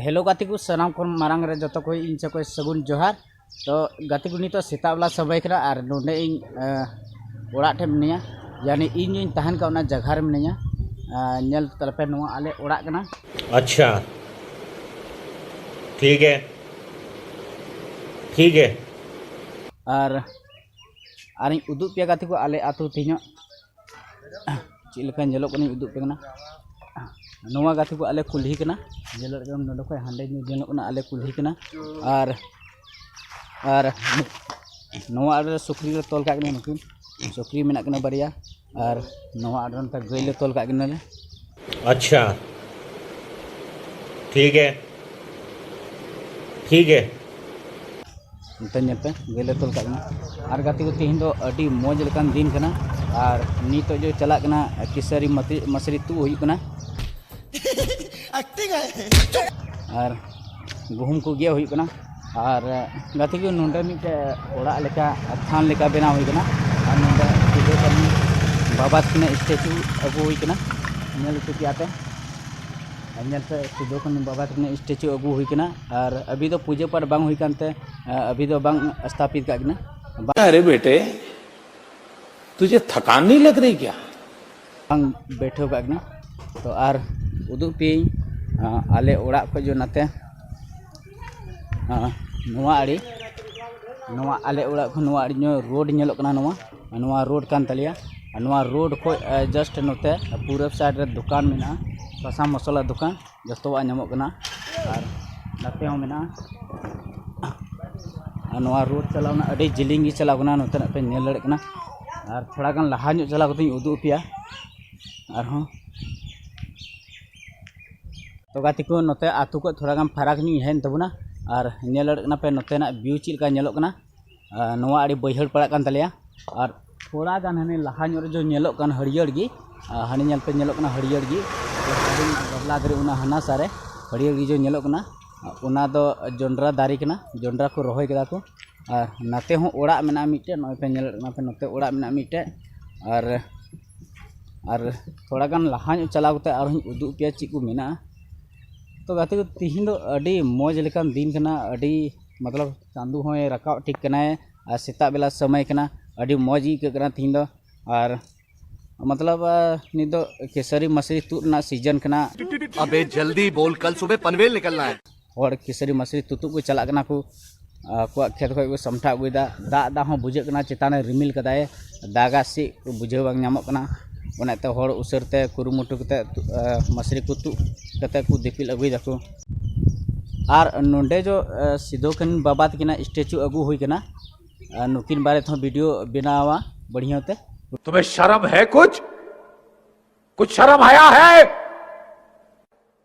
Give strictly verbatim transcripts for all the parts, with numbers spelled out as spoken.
Hello ᱜᱟᱛᱮ ᱠᱚ, ᱥᱟᱱᱟᱢ ᱠᱷᱚᱱ ᱢᱟᱨᱟᱝ ᱨᱮ ᱡᱚᱛᱚ ᱠᱚ ᱤᱧ ᱥᱮᱫ ᱠᱷᱚᱱ ᱥᱟᱹᱜᱩᱱ ᱡᱚᱦᱟᱨ᱾ ᱛᱚ ᱜᱟᱛᱮ ᱠᱚ, ᱱᱤᱛᱚᱜ ᱥᱮᱛᱟᱜ ᱵᱮᱞᱟ ᱥᱚᱢᱚᱭ ᱠᱟᱱᱟ ᱟᱨ ᱱᱚᱰᱮ ᱤᱧ, ᱟᱸ, ᱚᱲᱟᱜ ᱴᱷᱮᱱ ᱢᱤᱱᱟᱹᱧᱟ, ᱭᱟᱱᱤ ᱤᱧ ᱤᱧ ᱛᱟᱦᱮᱱ ᱠᱟᱱ ᱚᱱᱟ ᱡᱟᱭᱜᱟ ᱨᱮ ᱢᱤᱱᱟᱹᱧᱟ᱾ ᱟᱸ, ᱧᱮᱞ ᱛᱟᱞᱮ ᱯᱮ, ᱱᱚᱣᱟ ᱟᱞᱮ ᱚᱲᱟᱜ ᱠᱟᱱᱟ᱾ ᱟᱪᱪᱷᱟ, ᱴᱷᱤᱠ ᱦᱮ, ᱴᱷᱤᱠ ᱦᱮ᱾ ᱟᱨ, ᱟᱨᱤᱧ ᱩᱫᱩᱜ ᱯᱮᱭᱟ ᱜᱟᱛᱮ ᱠᱚ, ᱟᱞᱮ ᱟᱹᱛᱩ ᱛᱮᱦᱮᱧᱚᱜ ᱪᱮᱫ ᱞᱮᱠᱟ ᱧᱮᱞᱚᱜ ᱠᱟᱱᱟᱧ ᱩᱫᱩᱜ ᱯᱮ ᱠᱟᱱᱟ᱾ ᱱᱚᱣᱟ ᱜᱟᱛᱮ ᱠᱚ ᱟᱞᱮ ᱠᱩᱞᱦᱤ ᱠᱟᱱᱟ, ᱧᱮᱞ ᱫᱟᱲᱮᱭᱟᱜ ᱠᱟᱱᱟ ᱱᱚᱰᱮ ᱠᱷᱚᱱ ᱦᱟᱸᱰᱮ ᱧᱮᱞᱚᱜ ᱠᱟᱱᱟ ᱟᱞᱮ ᱠᱩᱞᱦᱤ ᱠᱟᱱᱟ᱾ ᱟᱨ, ᱟᱨ ᱱᱚᱣᱟ ᱟᱲᱮ ᱨᱮ ᱥᱩᱠᱨᱤ ᱞᱮ ᱛᱚᱞ ᱠᱟᱜ ᱠᱤᱱᱟ, ᱱᱩᱠᱤᱱ ᱥᱩᱠᱨᱤ ᱢᱮᱱᱟᱜ ᱠᱤᱱᱟ ᱵᱟᱨᱭᱟ᱾ ᱟᱨ ᱱᱚᱣᱟ ᱟᱲᱮ ᱨᱮ ᱱᱚᱛᱮ ᱜᱟᱹᱭ ᱞᱮ ᱛᱚᱞ ᱠᱟᱜ ᱠᱤᱱᱟᱞᱮ᱾ ᱟᱪᱪᱷᱟ, ᱴᱷᱤᱠ ᱦᱮ, ᱴᱷᱤᱠ ᱦᱮ᱾ ᱱᱚᱛᱮ ᱧᱮᱞ ᱯᱮ, ᱜᱟᱹᱭ ᱞᱮ ᱛᱚᱞ ᱠᱟᱜ ᱠᱤᱱᱟ᱾ ᱟᱨ ᱜᱟᱛᱮ ᱠᱚ, ᱛᱮᱦᱮᱧ ᱫᱚ ᱟᱹᱰᱤ ᱢᱚᱡᱽ ᱞᱮᱠᱟᱱ ᱫᱤᱱ ᱠᱟᱱᱟ᱾ ᱟᱨ ᱱᱤᱛᱚᱜ ᱡᱮ ᱪᱟᱞᱟᱜ ᱠᱟᱱᱟ ᱠᱤᱥᱟᱹᱨᱤ ᱢᱟᱛᱨᱤ-, ᱢᱟᱥᱨᱤ ᱛᱩᱫ ᱦᱩᱭᱩᱜ ᱠᱟᱱᱟ᱾ ᱟᱨ ᱜᱩᱦᱩᱢ ᱠᱚ ᱜᱮᱫ ᱦᱩᱭᱩᱜ ᱠᱟᱱᱟ᱾ ᱟᱨ ᱜᱟᱛᱮ ᱠᱚ, ᱱᱚᱰᱮ ᱢᱤᱫᱴᱮᱡ ᱚᱲᱟᱜ ᱞᱮᱠᱟ, ᱛᱷᱟᱱ ᱞᱮᱠᱟ ᱵᱮᱱᱟᱣ ᱦᱩᱭ ᱠᱟᱱᱟ᱾ ᱟᱨ ᱱᱚᱰᱮ ᱥᱤᱫᱩ ᱠᱟᱹᱱᱦᱩ ᱵᱟᱵᱟ ᱛᱟᱹᱠᱤᱱᱟᱜ ᱥᱴᱮᱪᱩ ᱟᱹᱜᱩ ᱦᱩᱭ ᱠᱟᱱᱟ, ᱧᱮᱞ ᱦᱚᱪᱚ ᱯᱮᱭᱟ ᱯᱮ᱾ ᱟᱨ ᱧᱮᱞ ᱯᱮ, ᱥᱤᱫᱩ ᱠᱟᱹᱱᱦᱩ ᱵᱟᱵᱟ ᱛᱟᱹᱠᱤᱱᱟᱜ ᱥᱴᱮᱪᱩ ᱟᱹᱜᱩ ᱦᱩᱭ ᱠᱟᱱᱟ᱾ ᱟᱨ ᱟᱹᱵᱷᱤ ᱫᱚ ᱯᱩᱡᱟᱹ ᱯᱟᱴ ᱵᱟᱝ ᱦᱩᱭ ᱠᱟᱱᱛᱮ, ᱟᱹᱵᱷᱤ ᱫᱚ ᱵᱟᱝ ᱥᱛᱷᱟᱯᱤᱛ ᱠᱟᱜ ᱠᱟᱱᱟ᱾ अरे बेटे, तुझे थकान नहीं लग रही क्या? ᱵᱟᱝ ᱵᱮᱴᱷᱟᱹᱣ ᱠᱟᱜ ᱠᱟᱱᱟ᱾ ᱛᱚ ᱟᱨ ᱩᱫᱩᱜ ᱯᱮᱭᱟᱹᱧ, ᱟᱸ, ᱟᱞᱮ ᱚᱲᱟᱜ ᱠᱷᱚᱡ ᱡᱚ ᱱᱟᱛᱮ, ᱟᱸ, ᱱᱚᱣᱟ ᱟᱲᱮ, ᱱᱚᱣᱟ ᱟᱞᱮ ᱚᱲᱟᱜ ᱠᱷᱚᱱ ᱱᱚᱣᱟ ᱟᱲᱮ ᱧᱚᱜ ᱨᱳᱰ ᱧᱮᱞᱚᱜ ᱠᱟᱱᱟ, ᱱᱚᱣᱟ, ᱱᱚᱣᱟ ᱨᱳᱰ ᱠᱟᱱ ᱛᱟᱞᱮᱭᱟ᱾ ᱟᱨ ᱱᱚᱣᱟ ᱨᱳᱰ ᱠᱷᱚᱡ, ᱟᱸ, just ᱱᱚᱛᱮ ᱯᱩᱨᱟᱹᱵ side ᱨᱮ ᱫᱚᱠᱟᱱ ᱢᱮᱱᱟᱜᱼᱟ, ᱥᱟᱥᱟᱝ ᱢᱚᱥᱞᱟ ᱫᱚᱠᱟᱱ, ᱡᱚᱛᱚᱣᱟᱜ ᱧᱟᱢᱚᱜ ᱠᱟᱱᱟ᱾ ᱟᱨ ᱱᱟᱛᱮ ᱦᱚᱸ ᱢᱮᱱᱟᱜᱼᱟ᱾ ᱟᱨ ᱱᱚᱣᱟ ᱨᱳᱰ ᱪᱟᱞᱟᱣᱱᱟ, ᱟᱹᱰᱤ ᱡᱤᱞᱤᱧ ᱜᱮ ᱪᱟᱞᱟᱣ ᱠᱟᱱᱟ, ᱱᱚᱛᱮᱱᱟᱜ ᱯᱮ ᱧᱮᱞ ᱫᱟᱲᱮᱭᱟᱜ ᱠᱟᱱᱟ᱾ ᱟᱨ ᱛᱷᱚᱲᱟ ᱜᱟᱱ ᱞᱟᱦᱟ ᱧᱚᱜ ᱪᱟᱞᱟᱣ ᱠᱟᱛᱮᱧ ᱩᱫᱩᱜ ᱟᱯᱮᱭᱟ ᱟᱨᱦᱚᱸ᱾ ᱛᱚ ᱜᱟᱛᱮ ᱠᱚ, ᱱᱚᱛᱮ ᱟᱹᱛᱩ ᱠᱷᱚᱡ ᱛᱷᱚᱲᱟ ᱜᱟᱱ ᱯᱷᱟᱨᱟᱠ ᱧᱚᱜ ᱤᱧ ᱦᱮᱡ ᱮᱱ ᱛᱟᱵᱚᱱᱟ᱾ ᱟᱨ ᱧᱮᱞ ᱫᱟᱲᱮᱭᱟᱜ ᱠᱟᱱᱟ ᱯᱮ ᱱᱚᱛᱮᱱᱟᱜ view ᱪᱮᱫ ᱞᱮᱠᱟ ᱧᱮᱞᱚᱜ ᱠᱟᱱᱟ᱾ ᱟᱨ ᱱᱚᱣᱟ ᱟᱹᱰᱤ ᱵᱟᱹᱭᱦᱟᱹᱲ ᱯᱟᱲᱟᱜ ᱠᱟᱱ ᱛᱟᱞᱮᱭᱟ᱾ ᱟᱨ ᱛᱷᱚᱲᱟ ᱜᱟᱱ ᱦᱟᱱᱮ ᱞᱟᱦᱟ ᱧᱚᱜ ᱨᱮ ᱡᱚ ᱧᱮᱞᱚᱜ ᱠᱟᱱ ᱦᱟᱹᱨᱭᱟᱹᱲ ᱜᱮ, ᱟᱨ ᱦᱟᱱᱮ ᱧᱮᱞ ᱯᱮ ᱧᱮᱞᱚᱜ ᱠᱟᱱᱟ ᱦᱟᱹᱨᱭᱟᱹᱲ ᱜᱮ, ᱦᱟᱹᱨᱭᱟᱹᱲ ᱜᱟᱵᱞᱟ ᱫᱟᱨᱮ ᱚᱱᱟ ᱦᱟᱱᱟ ᱥᱟ ᱨᱮ ᱦᱟᱹᱨᱭᱟᱹᱲ ᱜᱮ ᱡᱚ ᱧᱮᱞᱚᱜ ᱠᱟᱱᱟ, ᱚᱱᱟ ᱫᱚ ᱡᱚᱱᱰᱨᱟ ᱫᱟᱨᱮ ᱠᱟᱱᱟ, ᱡᱚᱱᱰᱨᱟ ᱠᱚ ᱨᱚᱦᱚᱭ ᱠᱟᱫᱟ ᱠᱚ᱾ ᱟᱨ ᱱᱟᱛᱮ ᱦᱚᱸ ᱚᱲᱟᱜ ᱢᱮᱱᱟᱜᱼᱟ ᱢᱤᱫᱴᱮᱡ, ᱱᱚᱜᱼᱚᱭ ᱯᱮ ᱧᱮᱞᱮᱫ ᱠᱟᱱᱟ ᱯᱮ, ᱱᱚᱛᱮ ᱚᱲᱟᱜ ᱢᱮᱱᱟᱜᱼᱟ ᱢᱤᱫᱴᱮᱡ᱾ ᱟᱨ, ᱟᱨ ᱛᱷᱚᱲᱟ ᱜᱟᱱ ᱞᱟᱦᱟ ᱧᱚᱜ ᱪᱟᱞᱟᱣ ᱠᱟᱛᱮ ᱟᱨᱦᱚᱸᱧ ᱩᱫᱩᱜ ᱯᱮᱭᱟ ᱪᱮᱫ ᱠᱚ ᱢᱮᱱᱟᱜᱼᱟ᱾ ᱛᱚ ᱜᱟᱛᱮ ᱠᱚ, ᱛᱤᱦᱤᱧ ᱫᱚ ᱟᱹᱰᱤ ᱢᱚᱡᱽ ᱞᱮᱠᱟᱱ ᱫᱤᱱ ᱠᱟᱱᱟ, ᱟᱹᱰᱤ ᱢᱚᱛᱞᱚᱵ ᱪᱟᱸᱫᱚ ᱦᱚᱸᱭ ᱨᱟᱠᱟᱵ ᱴᱷᱤᱠ ᱠᱟᱱᱟᱭ ᱟᱨ ᱥᱮᱛᱟᱜ ᱵᱮᱞᱟ ᱥᱚᱢᱚᱭ ᱠᱟᱱᱟ, ᱟᱹᱰᱤ ᱢᱚᱡᱽ ᱜᱮ ᱟᱹᱭᱠᱟᱹᱜ ᱠᱟᱱᱟ ᱛᱤᱦᱤᱧ ᱫᱚ᱾ ᱟᱨ ᱢᱚᱛᱞᱚᱵ ᱱᱤᱛ ᱫᱚ ᱠᱮᱥᱟᱨᱤ ᱢᱟᱥᱨᱤ ᱛᱩᱫ ᱨᱮᱱᱟᱜ ᱥᱤᱡᱚᱱ ᱠᱟᱱᱟ᱾ अबे जल्दी बोल, कल सुबह पनवेल निकलना है। ᱦᱚᱲ ᱠᱮᱥᱟᱨᱤ ᱢᱟᱥᱨᱤ ᱛᱩᱛᱩᱫ ᱠᱚ ᱪᱟᱞᱟᱜ ᱠᱟᱱᱟ ᱠᱚ, ᱟᱠᱚᱣᱟᱜ ᱠᱷᱮᱛ ᱠᱷᱚᱱ ᱠᱚ ᱥᱟᱢᱴᱟᱣ ᱟᱹᱜᱩᱭᱮᱫᱟ᱾ ᱫᱟᱜ ᱫᱟᱜ ᱦᱚᱸ ᱵᱩᱡᱷᱟᱹᱜ ᱠᱟᱱᱟ, ᱪᱮᱛᱟᱱ ᱨᱮ ᱨᱤᱢᱤᱞ ᱠᱟᱫᱟᱭ, ᱫᱟᱜᱟ ᱥᱮ ᱵᱩᱡᱷᱟᱹᱣ ᱵᱟᱝ ᱧᱟᱢᱚᱜ ᱠᱟᱱᱟ᱾ ᱚᱱᱟᱛᱮ ᱦᱚᱲ ᱩᱥᱟᱹᱨᱛᱮ ᱠᱩᱨᱩᱢᱩᱴᱩ ᱠᱟᱛᱮ ᱛᱩ- ᱟ, ᱢᱟᱥᱨᱤ ᱠᱚ ᱛᱩᱫ ᱠᱟᱛᱮ ᱠᱚ ᱫᱤᱯᱤᱞ ᱟᱹᱜᱩᱭ ᱫᱟᱠᱚ᱾ ᱟᱨ ᱱᱚᱰᱮ ᱡᱚ ᱟ, ᱥᱤᱫᱩ ᱠᱟᱹᱱᱦᱩ ᱵᱟᱵᱟ ᱛᱟᱹᱠᱤᱱᱟᱜ ᱥᱴᱮᱪᱩ ᱟᱹᱜᱩ ᱦᱩᱭ ᱠᱟᱱᱟ᱾ ᱟᱨ ᱱᱩᱠᱤᱱ ᱵᱟᱨᱮ ᱛᱮᱦᱚᱸ ᱵᱷᱤᱰᱤᱭᱳ ᱵᱮᱱᱟᱣᱟ ᱵᱟᱹᱲᱦᱤᱭᱟᱹ ᱛᱮ᱾ तुम्हें शर्म है कुछ? कुछ शर्म हया है?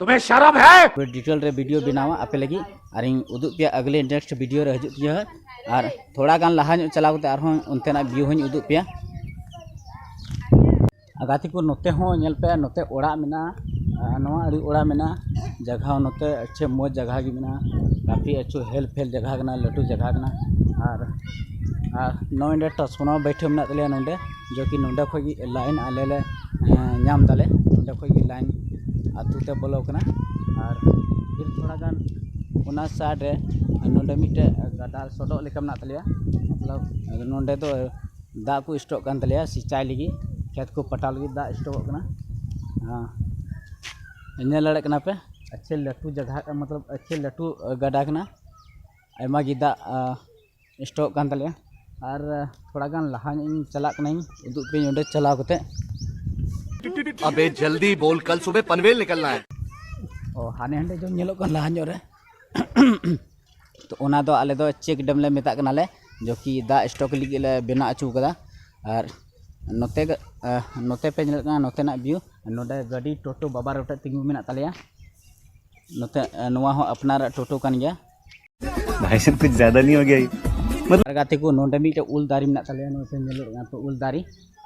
तुम्हें शर्म है? ᱯᱩᱨᱟᱹ ᱰᱤᱴᱮᱞ ᱨᱮ ᱵᱷᱤᱰᱤᱭᱳ ᱵᱮᱱᱟᱣᱟ ᱟᱯᱮ ᱞᱟᱹᱜᱤᱫ, ᱟᱨᱤᱧ ᱩᱫᱩᱜ ᱯᱮᱭᱟ ᱟᱜᱽᱞᱮ ᱱᱮᱠᱥᱴ ᱵᱷᱤᱰᱤᱭᱳ ᱨᱮ ᱦᱤᱡᱩᱜ ᱛᱤᱧᱟᱹ᱾ ᱟᱨ ᱛᱷᱚᱲᱟ ᱜᱟᱱ ᱞᱟᱦᱟ ᱧᱚᱜ ᱪᱟᱞᱟᱣ ᱠᱟᱛᱮ ᱟᱨᱦᱚᱸ ᱚᱱᱛᱮᱱᱟᱜ ᱵᱷᱤᱭᱩ ᱦᱚᱸᱧ ᱩᱫᱩᱜ ᱯᱮᱭᱟ᱾ ᱟᱨ ᱜᱟᱛᱮ ᱠᱚ, ᱱᱚᱛᱮ ᱦᱚᱸ ᱧᱮᱞ ᱯᱮ, ᱱᱚᱛᱮ ᱚᱲᱟᱜ ᱢᱮᱱᱟᱜᱼᱟ, ᱟᱨ ᱱᱚᱣᱟ ᱟᱹᱰᱤ ᱚᱲᱟᱜ ᱢᱮᱱᱟᱜᱼᱟ᱾ ᱡᱟᱭᱜᱟ ᱦᱚᱸ ᱱᱚᱛᱮ ᱟᱪᱪᱷᱟ ᱢᱚᱡᱽ ᱡᱟᱭᱜᱟ ᱜᱮ ᱢᱮᱱᱟᱜᱼᱟ, ᱠᱟᱯᱷᱤ ᱟᱪᱪᱷᱟ ᱦᱮᱞ ᱯᱷᱮᱞ ᱡᱟᱭᱜᱟ ᱠᱟᱱᱟ, ᱞᱟᱹᱴᱩ ᱡᱟᱭᱜᱟ ᱠᱟᱱᱟ᱾ ᱟᱨ ᱟᱨ ᱱᱚᱜᱼᱚᱭ ᱱᱚᱰᱮ ᱴᱨᱟᱱᱥᱯᱷᱚᱨᱢᱟᱨ ᱵᱟᱹᱭᱴᱷᱟᱹᱣ ᱢᱮᱱᱟᱜ ᱛᱟᱞᱮᱭᱟ ᱱᱚᱰᱮ, ᱡᱚ ᱠᱤ ᱱᱚᱰᱮ ᱠᱷᱚᱡ ᱜᱮ ᱞᱟᱭᱤᱱ ᱟᱞᱮ ᱞᱮ ᱧᱟᱢ ᱫᱟᱞᱮ, ᱱᱚᱰᱮ ᱠᱷᱚᱡ ᱜᱮ ᱞᱟᱭᱤᱱ ᱟᱹᱛᱩ ᱛᱮ ᱵᱚᱞᱚ ᱠᱟᱱᱟ᱾ ᱟᱨ ᱯᱷᱤᱨ ᱛᱷᱚᱲᱟ ᱜᱟᱱ ᱚᱱᱟ ᱥᱟᱭᱤᱰ ᱨᱮ ᱱᱚᱰᱮ ᱢᱤᱫᱴᱮᱡ ᱜᱟᱰᱟ ᱥᱚᱰᱚᱜ ᱞᱮᱠᱟ ᱢᱮᱱᱟᱜ ᱛᱟᱞᱮᱭᱟ, ᱢᱚᱛᱞᱚᱵ ᱱᱚᱰᱮ ᱫᱚ ᱫᱟᱜ ᱠᱚ ᱥᱴᱚᱠ ᱠᱟᱱ ᱛᱟᱞᱮᱭᱟ, ᱥᱤᱪᱟᱭ ᱞᱟᱹᱜᱤᱫ ᱠᱷᱮᱛ ᱠᱚ ᱯᱟᱴᱟᱣ ᱞᱟᱹᱜᱤᱫ ᱫᱟᱜ ᱥᱴᱚᱠᱚᱜ ᱠᱟᱱᱟ᱾ ᱧᱮᱞ ᱫᱟᱲᱮᱭᱟᱜ ᱠᱟᱱᱟ ᱯᱮ, ᱟᱪᱪᱷᱟ ᱞᱟᱹᱴᱩ ᱡᱟᱭᱜᱟ, ᱢᱚᱛᱞᱚᱵ ᱟᱪᱪᱷᱟ ᱞᱟᱹᱴᱩ ᱜᱟᱰᱟ ᱠᱟᱱᱟ, ᱟᱭᱢᱟ ᱜᱮ ᱫᱟᱜ ᱥᱴᱚᱠ ᱠᱟᱱ ᱛᱟᱞᱮᱭᱟ᱾ ᱟᱨ ᱛᱷᱚᱲᱟ ᱜᱟᱱ ᱞᱟᱦᱟ ᱧᱚᱜ ᱤᱧ ᱪᱟᱞᱟᱜ ᱠᱟᱹᱱᱟᱹᱧ, ᱩᱫᱩᱜ ᱯᱮᱭᱟᱹᱧ ᱚᱸᱰᱮ ᱪᱟᱞᱟᱣ ᱠᱟᱛᱮ᱾ अबे जल्दी बोल, कल सुबह पनवेल निकलना है। ᱚ, ᱦᱟᱱᱮ ᱦᱟᱸᱰᱮ ᱡᱚ ᱧᱮᱞᱚᱜ ᱠᱟᱱ ᱞᱟᱦᱟ ᱧᱚᱜ ᱨᱮ, ᱛᱚ ᱚᱱᱟ ᱫᱚ ᱟᱞᱮ ᱫᱚ ᱪᱮᱠ ᱰᱮᱢ ᱞᱮ ᱢᱮᱛᱟᱜ ᱠᱟᱱᱟᱞᱮ, ᱡᱚ ᱠᱤ ᱫᱟᱜ ᱥᱴᱚᱠ ᱞᱟᱹᱜᱤᱫ ᱞᱮ ᱵᱮᱱᱟᱣ ᱦᱚᱪᱚ ᱠᱟᱫᱟ᱾ ᱟᱨ ᱱᱚᱛᱮ ᱱᱚᱛᱮ ᱯᱮ ᱧᱮᱞᱮᱫ ᱠᱟᱱᱟ ᱱᱚᱛᱮᱱᱟᱜ ᱵᱷᱤᱭᱩ, ᱱᱚᱰᱮ ᱜᱟᱹᱰᱤ ᱴᱳᱴᱳ ᱵᱟᱵᱟ ᱨᱚᱴᱮ ᱛᱤᱸᱜᱩ ᱢᱮᱱᱟᱜ ᱛᱟᱞᱮᱭᱟ᱾ ᱱᱚᱛᱮ ᱱᱚᱣᱟ ᱦᱚᱸ ᱟᱯᱱᱟᱨᱟᱜ ᱴᱳᱴᱳ ᱠᱟᱱ ᱜᱮᱭᱟ᱾ भाई साहब कुछ ज्यादा नहीं हो गया ये? ᱟᱨ ᱜᱟᱛᱮ ᱠᱚ, ᱱᱚᱰᱮ ᱢᱤᱫᱴᱮᱡ ᱩᱞ ᱫᱟᱨᱮ ᱢᱮᱱᱟᱜ ᱛᱟᱞᱮᱭᱟ, ᱱᱚᱛᱮ ᱧᱮᱞᱚᱜ ᱠᱟᱱᱟ ᱯᱮ ᱩᱞ ᱫᱟᱨᱮ᱾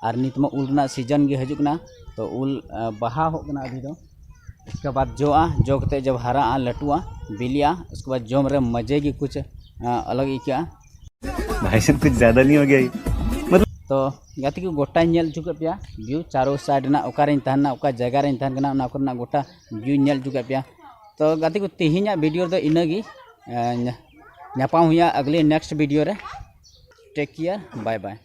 ᱟᱨ ᱱᱤᱛ ᱢᱟ ᱩᱞ ᱨᱮᱱᱟᱜ ᱥᱤᱡᱚᱱ ᱜᱮ ᱦᱤᱡᱩᱜ ᱠᱟᱱᱟ, ᱛᱚ ᱩᱞ ᱟ, ᱵᱟᱦᱟ ᱦᱚᱜ ᱠᱟᱱᱟ ᱟᱹᱰᱤ ᱫᱚ᱾ ᱩᱥᱠᱮ ᱵᱟᱫ ᱡᱚᱜᱼᱟ, ᱡᱚ ᱠᱟᱛᱮ ᱡᱚᱵ ᱦᱟᱨᱟᱜᱼᱟ, ᱞᱟᱹᱴᱩᱜᱼᱟ, ᱵᱤᱞᱤᱜᱼᱟ, ᱩᱥᱠᱮ ᱵᱟᱫ ᱡᱚᱢ ᱨᱮ ᱢᱚᱡᱮ ᱜᱮ ᱠᱩᱪ ᱟ, ᱟᱞᱟᱜᱽ ᱟᱹᱭᱠᱟᱹᱜᱼᱟ᱾ भाई साहब कुछ ज्यादा नहीं हो गया ये? मतलब ᱛᱚ ᱜᱟᱛᱮ ᱠᱚ, ᱜᱚᱴᱟᱧ ᱧᱮᱞ ᱦᱚᱪᱚ ᱠᱮᱫ ᱯᱮᱭᱟ ᱵᱷᱤᱭᱩ, ᱪᱟᱨᱳ ᱥᱟᱭᱤᱰ ᱨᱮᱱᱟᱜ, ᱚᱠᱟᱨᱮᱧ ᱛᱟᱦᱮᱱᱟ, ᱚᱠᱟ ᱡᱟᱭᱜᱟ ᱨᱮᱧ ᱛᱟᱦᱮᱱ ᱠᱟᱱᱟ, ᱚᱱᱟ ᱠᱚᱨᱮᱱᱟᱜ ᱜᱚᱴᱟ ᱵᱷᱤᱭᱩᱧ ᱧᱮᱞ ᱦᱚᱪᱚ ᱠᱮᱫ ᱯᱮᱭᱟ᱾ ᱛᱚ ᱜᱟᱛᱮ ᱠᱚ, ᱛᱮᱦᱮᱧᱟᱜ video ᱨᱮᱫᱚ ᱤᱱᱟᱹᱜᱮ᱾ ᱧᱟᱯᱟᱢ ᱦᱩᱭᱩᱜᱼᱟ ᱟᱜᱽᱞᱤ next video ᱨᱮ᱾ Take care, bye bye.